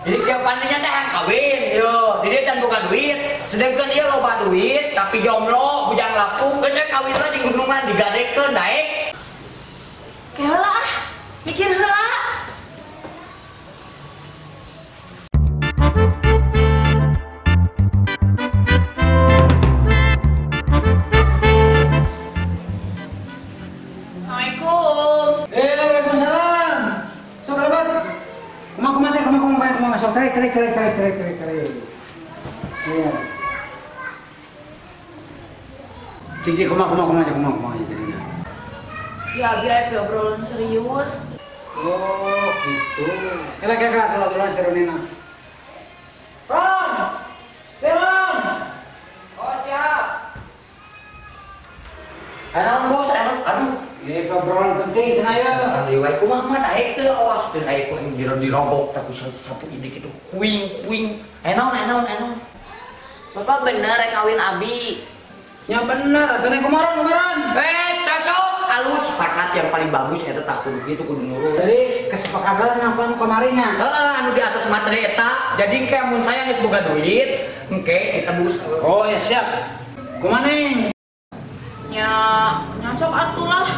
Jadi tiap pandinya teh hayang kawin, yo. Jadi dia can boga duit, sedangkan dia loba duit tapi jomblo, bujang lapuk, geus we kawin lah jeung gunungan digadekeun daek. Ke heula ah, mikir heula. Assalamualaikum. Waalaikumsalam. Sok lebat. Kumaha teh, kumaha sok cari cari. Iya. Cik kumaha jadinya. Ya biar obrolan serius. Oh, gitu. Kela obrolan serius. Ron! Ron! Oh, siap. Ayo bos, aduh. Ini obrolan penting cenah ya. Alhamdulillah, kumaha mah daek teu awas teu daek ku dirobok tapi sapu ini kitu kuing. Naon. Bapak bener rek kawin abi. Ya bener, atuh nek kumaha. Cocok halus sepakat yang paling bagus eta tah kudu kitu kudu nurut. Jadi kesepakatan apa nu kamarinya? Heeh, anu di atas materi eta. Jadi engke mun saya geus boga duit, engke ditebus. Oh ya siap. Kumaha neng? Nya nyasok atuh lah.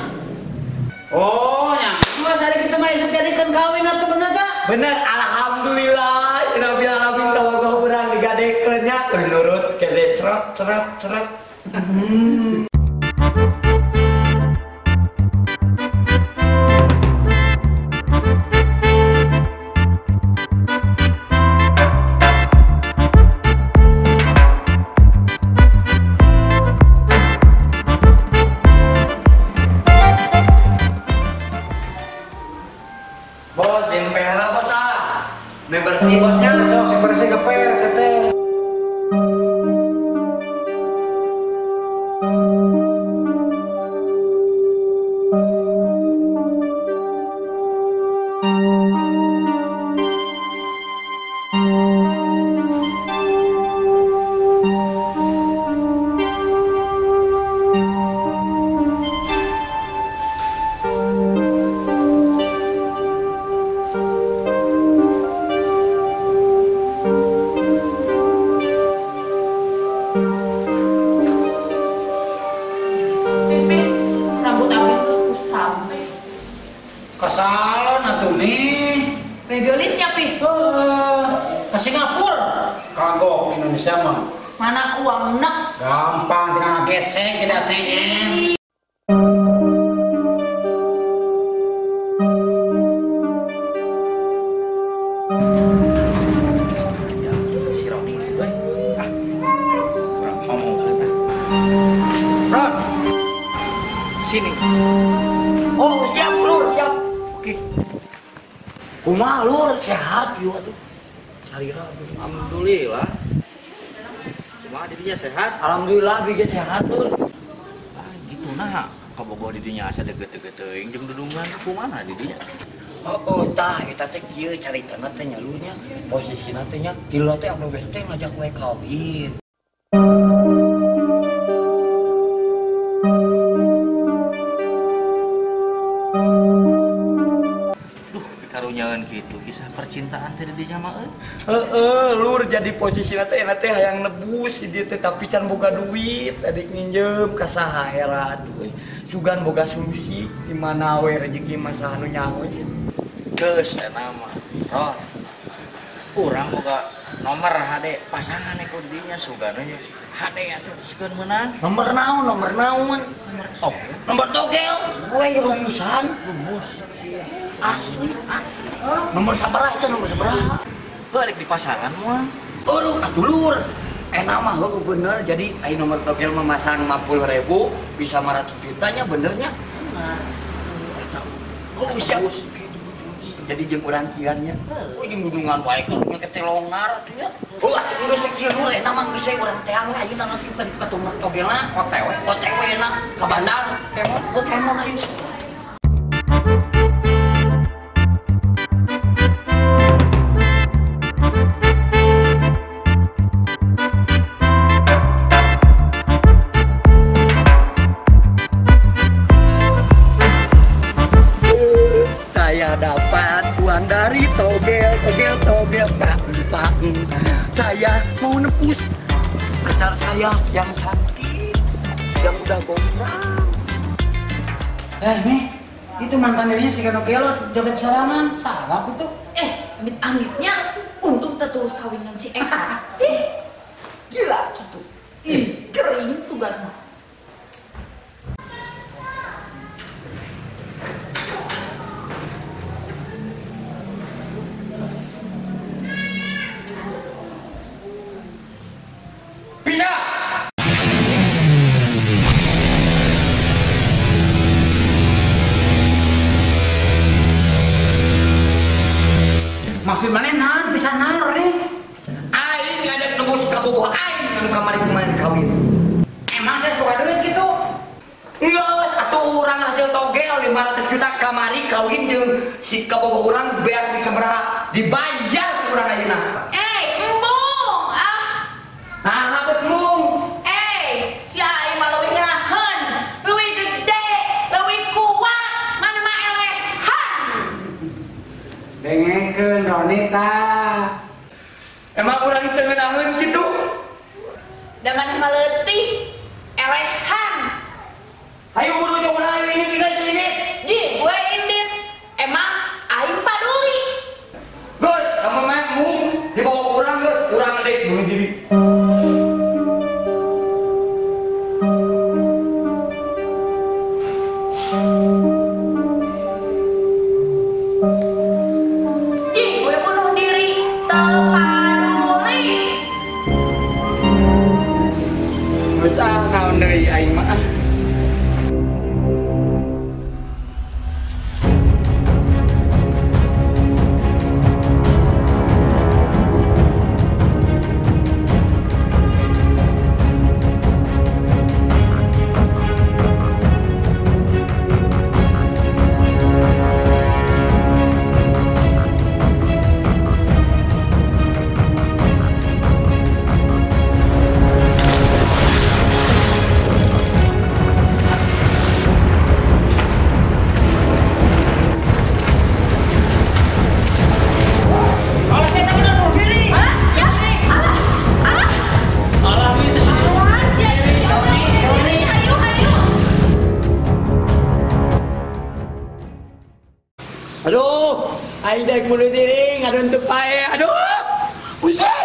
Oh, nya. Mas hari kita mah isuk jadikeun kawin atuh bener tah? Bener, alhamdulillah. Rabbil alamin kabogoh urang digadekeun nya kudu nurut kede cerot cerot. Bos, di MPH bos ah. Bersih bosnya. Sok bersih keper sete. Ke salon atuh nih. Begelisnya pi. Ke Singapura. Kagok Indonesia mah. Mana uang nak? Gampang tinggal gesek kita teh. Ya, si Roni itu, ah, kurang ngomong. Ron, sini. Oh siap lur, siap. Oke. Kumaha lur, sehat yuk aduh. Cari ragu. Alhamdulillah. Kumaha didinya sehat? Alhamdulillah bieu sehat lur. Ah gitu nah, kabogoh didinya asa deukeut-deukeut teuing jeung dudungan kumaha didinya? Oh, tah eta teh kieu caritana teh nya lur nya. Posisina teh nya tila teh awewe teh ngajak we kawin. Karunyaeun kitu kisah percintaan teh didinya mah euy. Heeh, lur jadi posisina teh eta teh hayang nebus di dieu teh tapi can boga duit, adik nginjem ka saha era atuh euy. Sugan boga solusi di mana we rezeki mah saha nu nyaho. Geus eta mah. Ron. Urang boga nomor hade pasangan ku didinya sugan we. Hade atuh sugan meunang. Nomor naon? Nomor naon? Nomor togel. Nomor togel. We rumusan. Rumus. Asli, asli. Nomor sabaraha itu nomor sabaraha? Balik di pasangan mah. Urung atuh lur. Enak mah heueuh bener. Jadi ai nomor togel memasang 50.000 bisa 500 jutanya benernya. Bener. Eta. Oh, siap. Jadi jeung urang kiannya. Oh, jeung gunungan wae karunya ketelongar atuh ya. Oh, atuh geus sakieu lur enak mah geus urang teh ayeuna nanti bukan ka nomor togelna. OTW. OTW na ka Bandar. Kemon, heuh kemon ayo. Saya dapat uang dari togel. Togel togel pak pak. Saya mau nebus pacar saya yang cantik, yang udah gombrang. Nih, itu mantan dirinya si Keno Gelo joget sarangan, salah itu. Amit-amitnya untung terus kawinan si Eka. Gila gitu. Ih, kering sugan mah. Bisa. Maksud mana naon bisa naon nih? Aing ada nebus kabogoh aing anu kamari kumaha kawin. Emang saya suka duit gitu? Geus atuh urang hasil togel 500 juta kamari kawin jeung si kabogoh urang beak sabaraha dibayar ku urang ayeuna. Embung ah. Nah, bet embung. Si aing mah leuwih ngeraheun, leuwih gede, leuwih kuat, mana mah elehan. Dengekeun Ronita. Emang urang teu ngeunaheun kitu? Da maneh mah leutik, elehan. Ayo buru jeung urang ini guys ini. Ji, gue indit. Emang aing paduli. Geus, kamu mah mung dibawa ku urang geus, urang deuk bunuh diri. Ji, gue bunuh diri, teu paduli. Geus ah naon deui aing mah. Aduh, aing daek bunuh diri ngadon teu pae. Aduh, pusing.